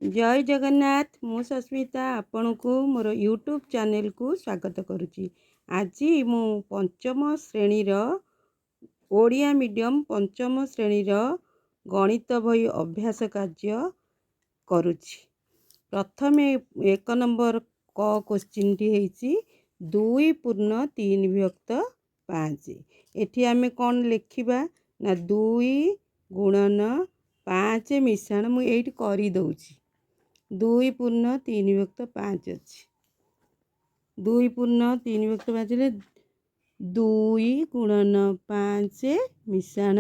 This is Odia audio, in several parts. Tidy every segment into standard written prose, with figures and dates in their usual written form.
ଜୟ ଜଗନ୍ନାଥ। ମୁଁ ସସ୍ମିତା, ଆପଣଙ୍କୁ ମୋର ୟୁଟ୍ୟୁବ୍ ଚ୍ୟାନେଲକୁ ସ୍ୱାଗତ କରୁଛି। ଆଜି ମୁଁ ପଞ୍ଚମ ଶ୍ରେଣୀର, ଓଡ଼ିଆ ମିଡ଼ିୟମ୍ ପଞ୍ଚମ ଶ୍ରେଣୀର ଗଣିତ ବହି ଅଭ୍ୟାସ କାର୍ଯ୍ୟ କରୁଛି। ପ୍ରଥମେ 1 ନମ୍ବର କ କୋଶ୍ଚିନ୍ଟି ହେଇଛି 2 ପୂର୍ଣ୍ଣ 3 ବିଭକ୍ତ 5। ଏଠି ଆମେ କ'ଣ ଲେଖିବା ନା 2 ଗୁଣନ 5 ମିଶାଣ, ମୁଁ ଏଇଠି କରିଦେଉଛି। 2 ପୂର୍ଣ୍ଣ 3 ବିଭକ୍ତ 5 ଅଛି। 2 ପୂର୍ଣ୍ଣ 3 ବିଭକ୍ତ 5 ହେଲେ 2 ଗୁଣନ 5 ମିଶାଣ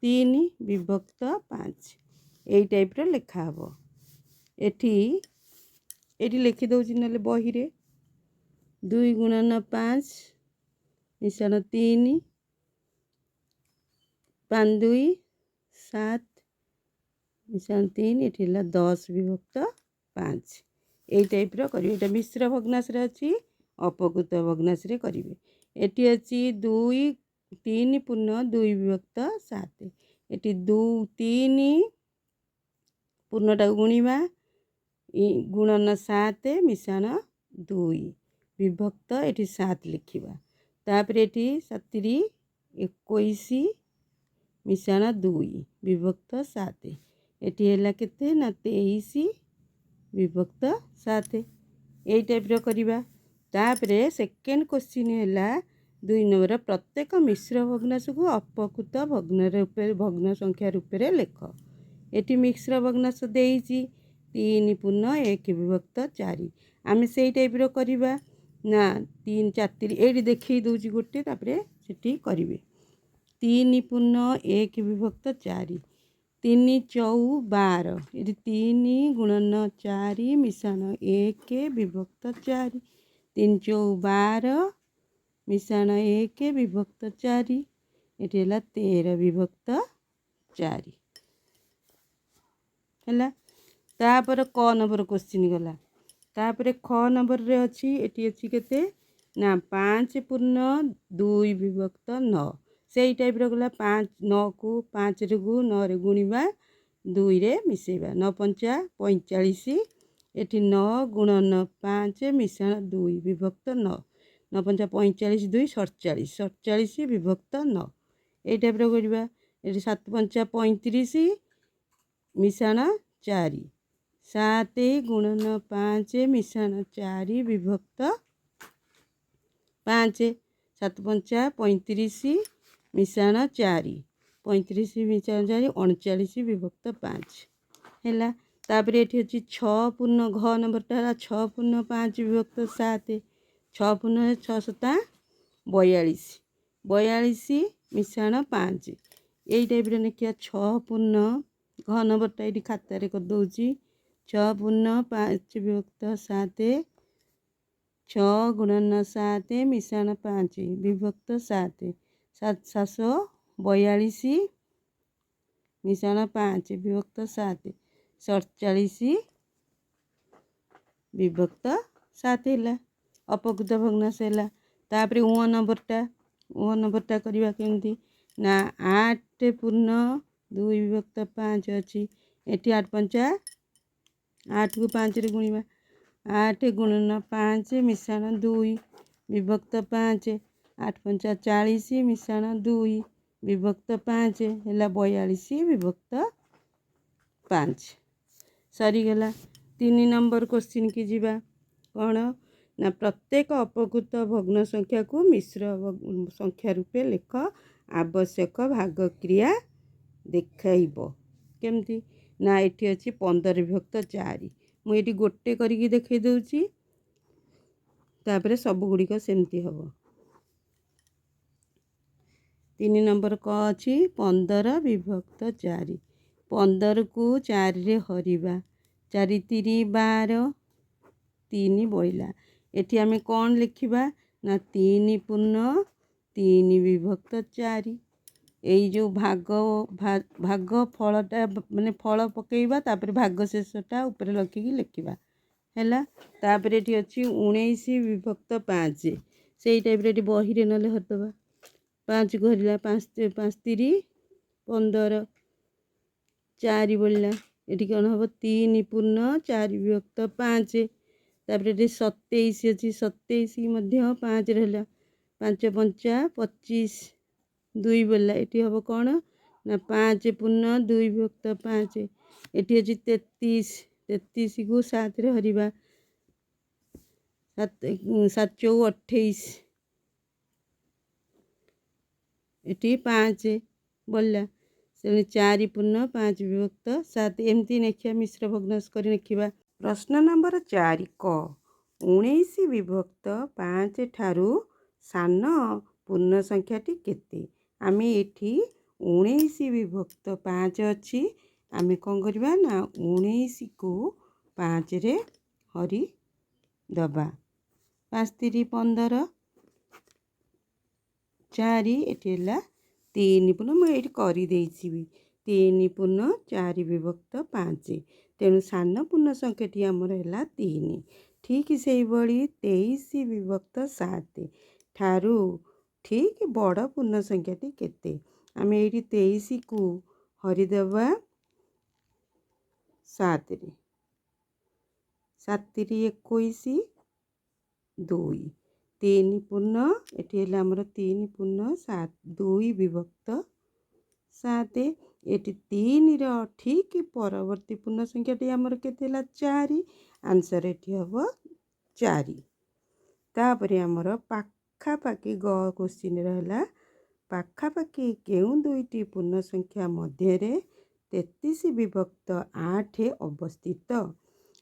3 ବିଭକ୍ତ 5, ଏଇ ଟାଇପ୍ର ଲେଖା ହେବ। ଏଠି ଲେଖିଦେଉଛି, ନହେଲେ ବହିରେ 2 ଗୁଣନ 5 ମିଶାଣ 3, 5 2 7 ମିଶାଣ 3, ଏଠି ହେଲା 10 ବିଭକ୍ତ 5। ଏଇ ଟାଇପ୍ର କରିବେ। ଏଇଟା ମିଶ୍ର ଭଗ୍ନାଂଶରେ ଅଛି, ଅପକୃତ ଭଗ୍ନାଂଶରେ କରିବେ। ଏଠି ଅଛି 2 3 ପୂର୍ଣ୍ଣ 2 ବିଭକ୍ତ 7। ଏଠି 3 ପୂର୍ଣ୍ଣଟାକୁ ଗୁଣିବା, ଗୁଣନ 7 ମିଶାଣ 2 ବିଭକ୍ତ ଏଠି 7 ଲେଖିବା। ତାପରେ ଏଠି 7 21 ମିଶାଣ 2 ବିଭକ୍ତ 7। ଏଠି ହେଲା କେତେ ନା 23 ବିଭକ୍ତ 7। ଏଇ ଟାଇପ୍ର କରିବା। ତାପରେ ସେକେଣ୍ଡ କୋଶ୍ଚିନ୍ ହେଲା 2 ନମ୍ବର, ପ୍ରତ୍ୟେକ ମିଶ୍ର ଭଗ୍ନାଂଶକୁ ଅପକୃତ ଭଗ୍ନ ରୂପରେ, ଭଗ୍ନ ସଂଖ୍ୟା ରୂପରେ ଲେଖ। ଏଠି ମିଶ୍ର ଭଗ୍ନାଂଶ ଦେଇଛି 3 ପୂର୍ଣ୍ଣ 1 ବିଭକ୍ତ 4। ଆମେ ସେଇ ଟାଇପ୍ର କରିବା ନା 3 4 ତିରି, ଏଇଠି ଦେଖେଇ ଦେଉଛି ଗୋଟେ, ତାପରେ ସେଠି କରିବେ। 3 ପୂର୍ଣ୍ଣ 1 ବିଭକ୍ତ 4, 3 ଚଉ 12। ଏଠି 3 ଗୁଣନ 4 ମିଶାଣ 1 ବିଭକ୍ତ 4। 3 ଚଉ 12 ମିଶାଣ 1 ବିଭକ୍ତ 4, ଏଠି ହେଲା 13 ବିଭକ୍ତ 4 ହେଲା। ତାପରେ କ ନମ୍ବର କୋଶ୍ଚିନ୍ ଗଲା। ତାପରେ ଖ ନମ୍ବରରେ ଅଛି, ଏଠି ଅଛି କେତେ ନା 5 ପୂର୍ଣ୍ଣ 2 ବିଭକ୍ତ 9। ସେଇ ଟାଇପ୍ର ଗଲା। 5 9କୁ 5ରେ 9ରେ ଗୁଣିବା, 2ରେ ମିଶାଇବା। 9 ପଞ୍ଚା 45। ଏଠି 9 ଗୁଣନ 5 ମିଶାଣ 2 ବିଭକ୍ତ 9। 9 ପଞ୍ଚା 45, 2 47, 47 ବିଭକ୍ତ 9। ଏଇ ଟାଇପ୍ର କରିବା। ଏଠି 7 ପଞ୍ଚା 35 ମିଶାଣ 4। 7 ଗୁଣନ 5 ମିଶାଣ 4 ବିଭକ୍ତ 5। 7 ପଞ୍ଚା 35 ମିଶାଣ 4, 35 ମିଶାଣ 4, 39 ବିଭକ୍ତ 5 ହେଲା। ତାପରେ ଏଠି ଅଛି 6 ପୂର୍ଣ୍ଣ, ଘ ନମ୍ବରଟା ହେଲା 6 ପୂର୍ଣ୍ଣ 5 ବିଭକ୍ତ 7। 6 ପୂର୍ଣ୍ଣ 6 ସତା 42, 42 ମିଶାଣ 5। ଏଇ ଟାଇପ୍ର ଲେଖିବା। 6 ପୂର୍ଣ୍ଣ, ଘ ନମ୍ବରଟା ଏଇଠି ଖାତାରେ କରିଦେଉଛି। 6 ପୂର୍ଣ୍ଣ 5 ବିଭକ୍ତ 7, 6 ଗୁଣନ 7 ମିଶାଣ 5 ବିଭକ୍ତ 7। 7 7 42 ମିଶାଣ 5 ବିଭକ୍ତ 7, 47 ବିଭକ୍ତ 7 ହେଲା, ଅପକୃତ ଭଗ୍ନାଂଶ ହେଲା। ତାପରେ ଉଁ ନମ୍ବରଟା, ଉଁ ନମ୍ବରଟା କରିବା କେମିତି ନା 8 ପୂର୍ଣ୍ଣ 2 ବିଭକ୍ତ 5 ଅଛି। ଏଠି 8 ପଞ୍ଚା, 8କୁ 5ରେ ଗୁଣିବା। 8 ଗୁଣନ 5 ମିଶାଣ 2 ବିଭକ୍ତ 5। 8 ପଞ୍ଚା 40 ମିଶାଣ 2 ବିଭକ୍ତ 5 ହେଲା 42 ବିଭକ୍ତ 5। ସରିଗଲା। 3 ନମ୍ବର କୋଶ୍ଚିନ୍କି ଯିବା। କ'ଣ ନା ପ୍ରତ୍ୟେକ ଅପକୃତ ଭଗ୍ନ ସଂଖ୍ୟାକୁ ମିଶ୍ର ସଂଖ୍ୟା ରୂପେ ଲେଖ, ଆବଶ୍ୟକ ଭାଗକ୍ରିୟା ଦେଖାଇବ। କେମିତି ନା ଏଠି ଅଛି 15 ବିଭକ୍ତ 4। ମୁଁ ଏଠି ଗୋଟେ କରିକି ଦେଖାଇ ଦେଉଛି, ତାପରେ ସବୁଗୁଡ଼ିକ ସେମିତି ହେବ। 3 ନମ୍ବର କ ଅଛି 15 ବିଭକ୍ତ 4। 15କୁ 4ରେ ହରିବା। 4 ତିରି 12, 3 ବଳିଲା। ଏଠି ଆମେ କ'ଣ ଲେଖିବା ନା 3 ପୂର୍ଣ୍ଣ 3 ବିଭକ୍ତ 4। ଏଇ ଯେଉଁ ଭାଗ, ଭାଗ ଫଳଟା, ମାନେ ଫଳ ପକାଇବା, ତାପରେ ଭାଗ ଶେଷଟା ଉପରେ ରଖିକି ଲେଖିବା। ହେଲା। ତାପରେ ଏଠି ଅଛି 19 ବିଭକ୍ତ 5। ସେଇ ଟାଇପ୍ର ଏଠି ବହିରେ ନହେଲେ ହରିଦେବା। 5କୁ ହରିଲା, 5 5 ତିରି 15, ଚାରି ବଳିଲା। ଏଠି କ'ଣ ହେବ? ତିନି ପୂର୍ଣ୍ଣ ଚାରି ବିଭକ୍ତ ପାଞ୍ଚ। ତାପରେ ଏଠି 27 ଅଛି। 27 ମଧ୍ୟ ପାଞ୍ଚରେ ହେଲା। ପାଞ୍ଚ ପଞ୍ଚା 25, ଦୁଇ ବଳିଲା। ଏଠି ହେବ କ'ଣ ନା ପାଞ୍ଚ ପୂର୍ଣ୍ଣ ଦୁଇ ବିଭକ୍ତ ପାଞ୍ଚ। ଏଠି ଅଛି 33। 33କୁ ସାତରେ ହରିବା। ସାତ ସାତ ଚଉ 28, ଏଠି ପାଞ୍ଚ ବଳିଲା। ତେଣୁ ଚାରି ପୂର୍ଣ୍ଣ ପାଞ୍ଚ ବିଭକ୍ତ ସାତ। ଏମିତି ଲେଖିବା, ମିଶ୍ର ଭଗ୍ନାଂଶ କରି ଲେଖିବା। ପ୍ରଶ୍ନ ନମ୍ବର 4 କ, 19 ବିଭକ୍ତ ପାଞ୍ଚ ଠାରୁ ସାନ ପୂର୍ଣ୍ଣ ସଂଖ୍ୟାଟି କେତେ? ଆମେ ଏଠି 19 ବିଭକ୍ତ ପାଞ୍ଚ ଅଛି। ଆମେ କ'ଣ କରିବା ନା 19କୁ ପାଞ୍ଚରେ ହରି ଦେବା। ପାଞ୍ଚ ତିରି 15, ଚାରି। ଏଠି ହେଲା ତିନି ପୂର୍ଣ୍ଣ, ମୁଁ ଏଇଠି କରିଦେଇଛି ବି, ତିନି ପୂର୍ଣ୍ଣ ଚାରି ବିଭକ୍ତ ପାଞ୍ଚ। ତେଣୁ ସାନ ପୂର୍ଣ୍ଣ ସଂଖ୍ୟାଟି ଆମର ହେଲା ତିନି। ଠିକ୍ ସେଇଭଳି 23 ବିଭକ୍ତ ସାତ ଠାରୁ ଠିକ୍ ବଡ଼ ପୂର୍ଣ୍ଣ ସଂଖ୍ୟାଟି କେତେ? ଆମେ ଏଇଠି 23କୁ ହରିଦେବା ସାତରେ। ସାତ ତିରି 21, ଦୁଇ, ତିନି ପୂର୍ଣ୍ଣ। ଏଠି ହେଲା ଆମର ତିନି ପୂର୍ଣ୍ଣ ସାତ ଦୁଇ ବିଭକ୍ତ ସାତ। ଏଠି ତିନିର ଠିକ୍ ପରବର୍ତ୍ତୀ ପୂର୍ଣ୍ଣ ସଂଖ୍ୟାଟି ଆମର କେତେ ହେଲା? ଚାରି। ଆନ୍ସର୍ ଏଠି ହେବ ଚାରି। ତାପରେ ଆମର ପାଖାପାଖି ଗ କୋଶ୍ଚିନ୍ର ହେଲା, ପାଖାପାଖି କେଉଁ ଦୁଇଟି ପୂର୍ଣ୍ଣ ସଂଖ୍ୟା ମଧ୍ୟରେ 33 ବିଭକ୍ତ ଆଠ ଅବସ୍ଥିତ?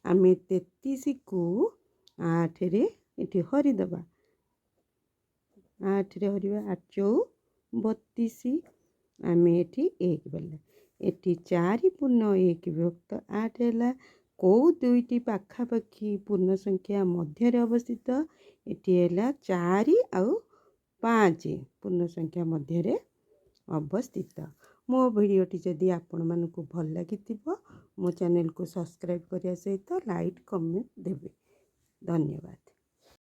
ଆମେ 33କୁ ଆଠରେ ଏଠି ହରିଦେବା। ଆଠରେ ହରିବା, ଆଠ ଚଉ 32। ଆମେ ଏଠି ଏକ ବଳିଲା। ଏଠି ଚାରି ପୂର୍ଣ୍ଣ ଏକ ବିଭକ୍ତ ଆଠ ହେଲା। କେଉଁ ଦୁଇଟି ପାଖାପାଖି ପୂର୍ଣ୍ଣ ସଂଖ୍ୟା ମଧ୍ୟରେ ଅବସ୍ଥିତ? ଏଠି ହେଲା ଚାରି ଆଉ ପାଞ୍ଚ ପୂର୍ଣ୍ଣ ସଂଖ୍ୟା ମଧ୍ୟରେ ଅବସ୍ଥିତ। ମୋ ଭିଡ଼ିଓଟି ଯଦି ଆପଣମାନଙ୍କୁ ଭଲ ଲାଗିଥିବ, ମୋ ଚ୍ୟାନେଲକୁ ସବସ୍କ୍ରାଇବ୍ କରିବା ସହିତ ଲାଇକ୍, କମେଣ୍ଟ ଦେବେ। ଧନ୍ୟବାଦ।